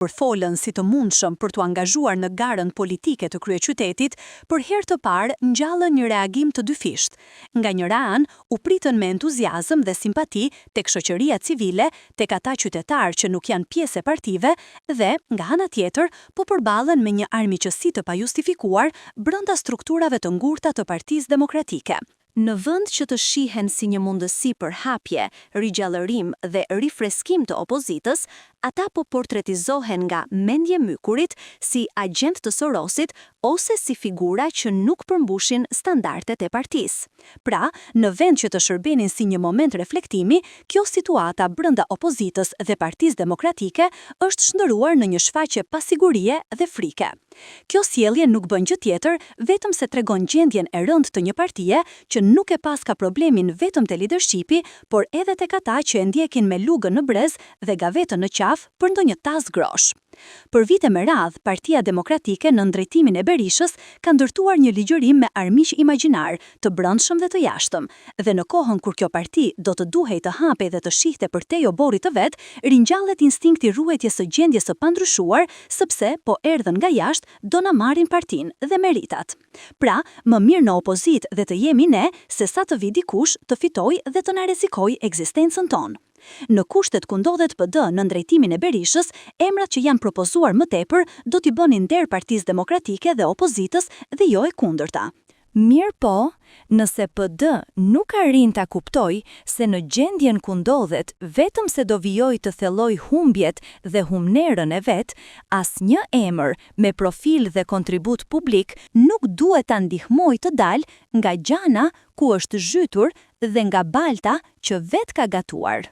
Përfolën si të mundshëm për t'u angazhuar në garën politike të kryeqytetit, për herë të parë ngjallën një reagim të dyfishtë. Nga njëra anë, u pritën me entuziazëm dhe simpati tek shoqëria civile, tek ata qytetarë që nuk janë pjesë e partive dhe, nga ana tjetër, po përballen me një armiqësi të pajustifikuar brenda strukturave të ngurta të Partisë Demokratike. Në vend që të shihen si një mundësi për hapje, rigjallërim dhe rifreskim të opozitës, ata po portretizohen nga mendjemykurit si agjentë të Sorosit ose si figura që nuk përmbushin standardet e partisë. Pra, në vend që të shërbenin si një moment reflektimi, kjo situata brenda opozitës dhe Partisë Demokratike është shndërruar në një shfaqje pasigurie dhe frike. Kjo sjellje nuk bën gjë tjetër vetëm se tregon gjendjen e rëndë të një partie që nuk e paska problemin vetëm te lidershipi, por edhe tek ata që e ndjekin me lugën në brez dhe gavetën në qafë për ndonjë tas groshë. Për vite me radhë, Partia Demokratike nën drejtimin e Berishës ka ndërtuar një ligjërim me armiq imagjinarë, të brendshëm dhe të jashtëm. Dhe në kohën kur kjo parti do të duhej të hapej dhe të shihte përtej oborrit të vet, ringjallet instinkti i ruajtjes së gjendjes së pandryshuar, sepse po erdhën nga jashtë, do na marrin partinë dhe meritat. Pra, më mirë në opozitë dhe të jemi ne, se sa të vijë dikush, të fitojë dhe të na rrezikojë ekzistencën tonë. Në kushtet ku ndodhet PD nën drejtimin e Berishës, emrat që janë propozuar më tepër do t'i bënin nder Partisë Demokratike dhe opozitës dhe jo e kundërta. Mirëpo, nëse PD nuk arrin ta kuptojë se në gjendjen ku ndodhet vetëm se do vijojë të thellojë humbjet dhe humnerën e vet, asnjë emër me profil dhe kontribut publik nuk duhet ta ndihmojë të dalë nga gjana ku është zhytur dhe nga balta që vetë ka gatuar.